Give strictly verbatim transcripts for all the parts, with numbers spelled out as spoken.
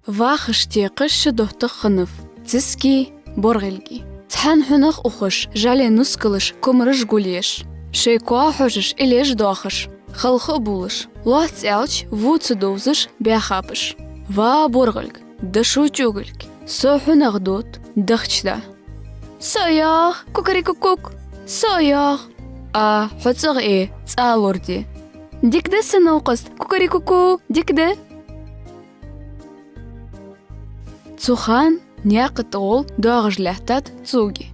Вахаш-текхаш ши доттагӀа хиннав: цисги боргӀилги. Цхьан хьунагӀа ухаш, жӀален нускалаш, комараш гулъеш, шоай коа хьожаш, иллеш доахаш, халха а булаш, лоацца аьлча, во ца довзаш, баьхаб уж. Ва боргӀилг, дошо чӀугилг, со хьунагӀа дода, дахча да. Со а йоагӀа, кукарикукук, со а йоагӀа. А, хьо цӀагӀа Ӏе, цӀа лораде. Дика да са новкъост, кукарикуку, дика да. Цу хана наькъа тӀагӀолла доагӀаш лаьттад цуги.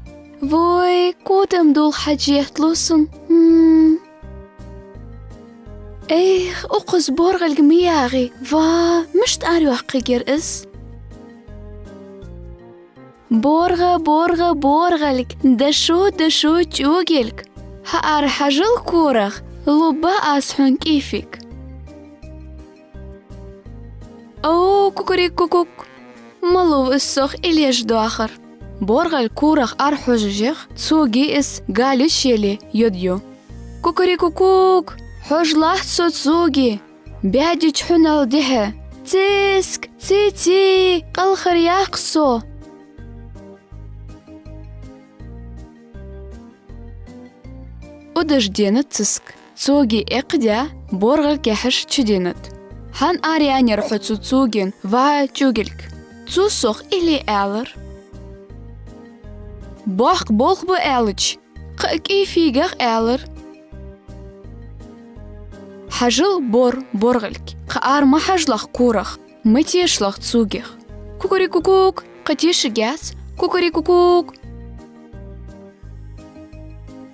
Вой, котам дулх хьаджетталу сона. М. Эх, укхаза боргӀилг ма ягӀий, ва, мишта арайоаккхаргьяр из? БоргӀа, боргӀа, боргӀилг, дошо, дошо чӀугилг. Хьа ара хьажал корах, лургба аз хьона кӀийфиг. О, кукарикукук, ма лув из сох иллеш доахар. БоргӀилг корах ара хьожаш ях, цуги из гали чу еле йодаю. Кукарикукук, хьожалахь со, цуги, баьдеча хьунал дехьа. Циск, ци-ци, кӀалхаръяккха со. Удаш денад циск. Цуги эккхадаь, боргӀилг кхехьаш чуденад. Хьан араяьннаяр хьо цу цугин, ва чӀугилг? Цо сох илли аьлар. Боккха болх ба аьлча, кхы а кӀийфигах аьлар. Хьажал бор, боргӀилг, кхы ара ма хьажалахь корах, ма тешалахь цугех. Кукарикукук, кхы тешаргьяц, кукарикукук.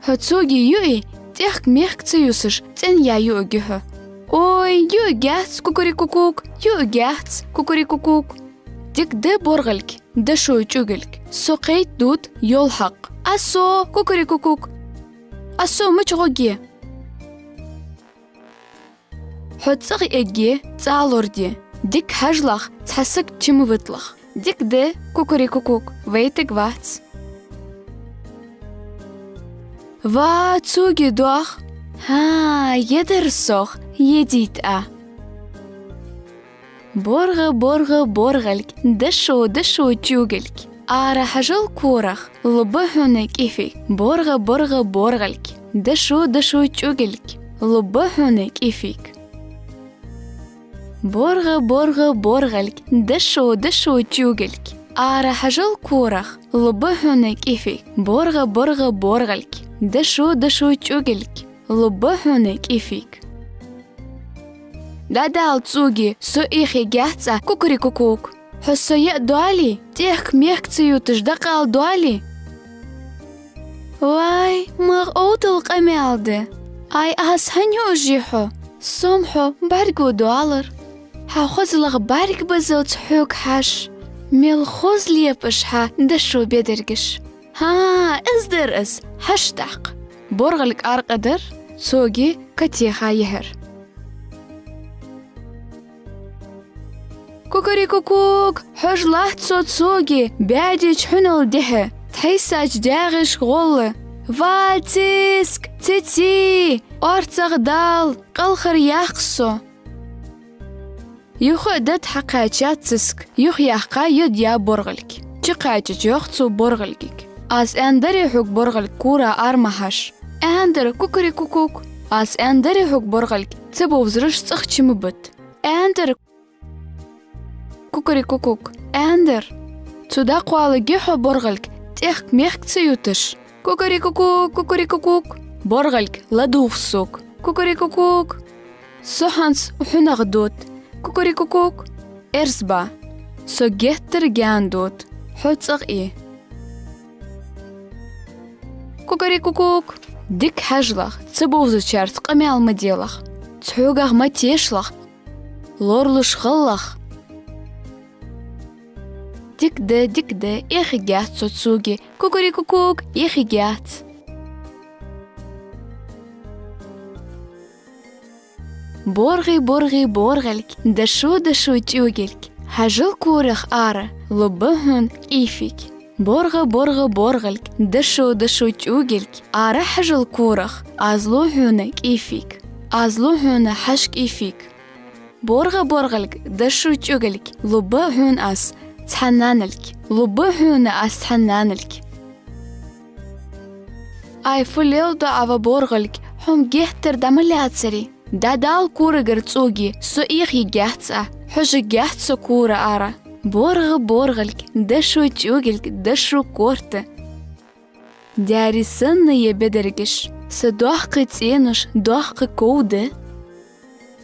Хьо цуги юий, тӀехк-мехк ца юсаш, цӀенъяь юаргья хьо. Ой, юаргьяц, кукарикукук, юаргьяц, кукарикукук. Дика да, боргӀилг, дошо чӀугилг, со кхайкадода йола хьакъ. А со, кукарикукук. А со мича гӀоргья? Хьо цӀагӀа эгге, цӀа лораде. Дика хьажалахь, цхьа саг чу ма виталахь. Дика да, кукарикукук, вайтаргвац. Ва, цуги доах. ХӀа, ядар сох, ядийта а. БоргӀа, боргӀа, боргӀилг, дошо, дошо чӀугилг. Ара хьажал корах, лургба хьона кӀийфиг. БоргӀа, боргӀа, боргӀилг, дошо, дошо чӀугилг, лургба хьона кӀийфиг. БоргӀа, боргӀа, боргӀилг, дошо, дошо чӀугилг. Ара хьажал корах, лургба хьона кӀийфиг. БоргӀа, боргӀа, боргӀилг, дошо, дошо чӀугилг, лургба хьона кӀийфиг. ДӀадала, цуги, со Ӏехаергьяц Ӏа, кукарикукук. Хьо со яа доалий, тӀехк-мехк ца юташ дӀакъала доалий? Вай, ма гӀовтал къамаьл да. Ай, аз хӀана юаш я хьо? Со-м хьо бӀаргаго доаллар. Хьа хозалах бӀаргабазалца хьога хьажа, мел хоза лепаш хьа дошо бедаргаш. ХӀа, из дар из, хьажа тӀаккха. БоргӀилг аракъадар, цуги катеха яхар. Кукарикукук, хьожалахь со, цуги, баьдеча хьунал дехьа, тхьайсача даьгӀашка гӀолла. Ва, циск, ци-ци, орцагӀа дала, кӀалхаръяккха со. Юха а дӀатӀахьакхаьчад циск, юхаяьккха йодаяь боргӀилг. Чукхаьчача йоах цо боргӀилгага: «Аз аьннадарий хьога, боргӀилг, кора ара ма хьажа? Аьннадар, кукарикукук. Аз аьннадарий хьога, боргӀилг, ца бовзараш цӀагӀа чу ма бита? Аьннадар, кукарикукук, аьннадар. Цу дӀакхоалагӀа хьо, боргӀилг, тӀехк-мехк ца юташ». Кукарикукук, кукарикукук. БоргӀилг, ладувгӀа сога. Кукарикукук. Со хӀанз хьунагӀа дода. Кукарикукук. Эрсба. Со геттара гаьна дода. Хьо цӀагӀа Ӏе. Кукарикукук. Дика хьажалахь, ца бовзачарца къамаьл ма делахь. Цхьогах ма тешалахь. Лоралуш хилалахь. Дика да, дика да, Ӏехаергьяц со, цуги. Кукарикукук, Ӏехаергьяц. БоргӀа, боргӀа, боргӀилг, дошо, дошо чӀугилг, хьажал корах ара, лургба хьона кӀийфиг. БоргӀа, боргӀа, боргӀилг, дошо, дошо чӀугилг, ара хьажал корах, аз лу хьона кӀийфиг. Аз лу хьона хьажа кӀийфиг. БоргӀа, боргӀилг, дошо чӀугилг, лургба хьона аз цхьан нанилг, лургба хьона аз цхьан нанилг. Ай, фу леладу Ӏа, ва боргӀилг, хьо-м геттара дӀа ма лаьцарий? ДӀадала корагара цӀоги, со Ӏехаергьяц Ӏа, хьожаргьяц со кора ара. БоргӀа, боргӀилг, дошо чӀугилг, дошо корта. Даьри санна я бедаргаш, са доккхий цӀенош, доккха ков да.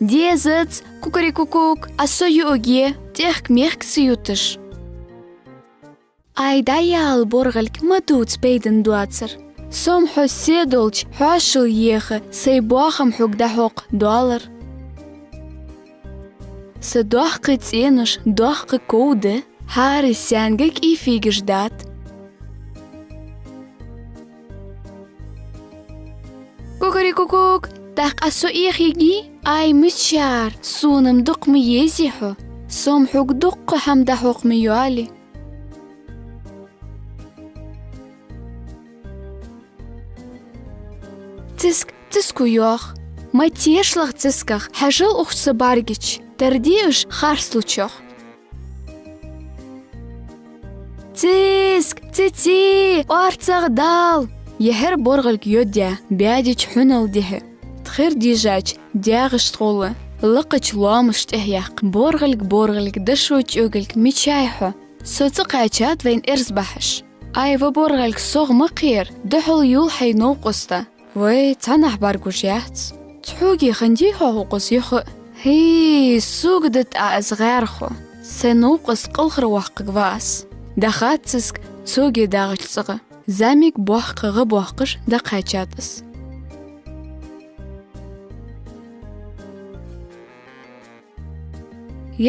Дезац, кукарикукук, Ӏа со юаргья, тӀехк-мехк ца юташ. Ай, дӀаяла, боргӀилг, ма дувца пайдана доацар. Со-м хьо се долча хьоашал еха, сай бохам хьога дӀахьокха доаллар. Са доккхий цӀенош, доккха ков да, хӀара саьнга кӀийфигаш дац. Кукарикукук, тӀаккха Ӏа со Ӏехаергьий? Ай, мичара, сона-м дукха ма езий хьо, со-м хьога дуккха хӀама дӀахьокха ма йоалий. Циск, циско йоах. Ма тешалахь цисках, хьажал укх са бӀаргача, тара де уж харц лучох. Циск, ци-ци, орцагӀдала! Яхьар боргӀилг йодаяь, баьдеча хьунал дихьа. Тхир дижача дегӀашта гӀолла, лакхача лоамашта тӀехьа яккха. БоргӀилг, боргӀилг, дошо чӀугилг, мичай хьо? Со цӀакхаьчад вайна эрз бахьаш. Ай, ва боргӀилг, сох ма кхера, духьал юл хьай новкъоста. Вай, цхьаннахьа бӀаргагуш яц. Цхьоги хиннадий хьох укхаза юха а? ХӀий, сога да тӀаккха из гӀаьрхо. Сай новкъост кӀалхарваккхаргва аз. ДӀахаьд циск цоги дагӀача цӀагӀа. ЗӀамига боккха гӀа боаккхаш дӀакхаьчад из.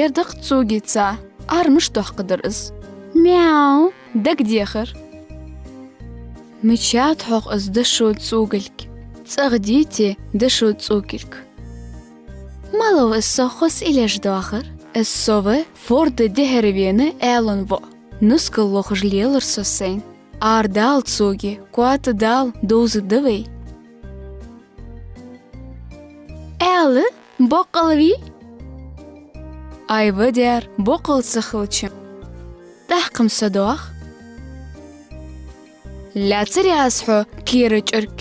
Ер да-кх цоги цӀа, ара мишта доаккхадар из? Мяу! Дагадехар. Мичад хьох из дошо цӀугилг? ЦӀагӀа дий те дошо цӀугилг? Малав из сох хоза илеш доахар? Из со ва форда дехьара вена Ӏаьлан воӀ, нускал лохаш лелар со сайна. Ара дала цоги, котӀа дала, довзаргда вай. Ӏаьла, боккъал вий? Ай, ва даьра, боккъал ца хилча. ТӀаккха-м са доах. Лаьцарий аз хьо, кера чӀарг?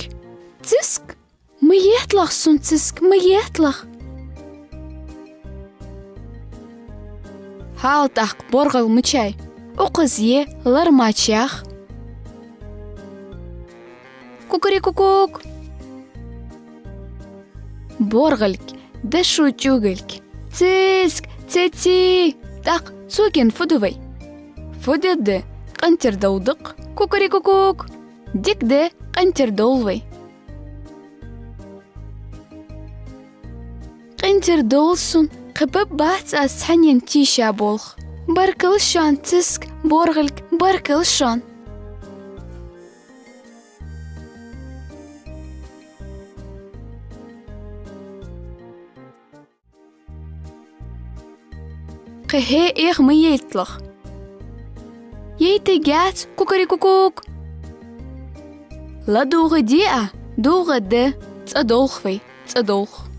Циск? Ма етталахь сона циск, ма етталахь! ХӀа, тӀаккха боргӀал мичай? Укхаза я, лар мача ях. Кукарикукук! БоргӀилг, дошо чӀугилг. Циск, ци-ци! ТӀаккха цогин фу ду вай? Фу дергда, къинтӀера довлда-кх. Кукарикукук! Дика да, къинтӀера довла вай. КъинтӀера довла сона, кхы баб бац аз цхьаннена тийша болх. Баркал шоана, циск, боргӀилг, баркал шоана. Кхы хӀе Ӏеха ма яйталахь. Яйтаргьяц, кукарикукук! ЛадувгӀа де Ӏа, дувгӀаргда, цӀадолх вай, цӀадолх.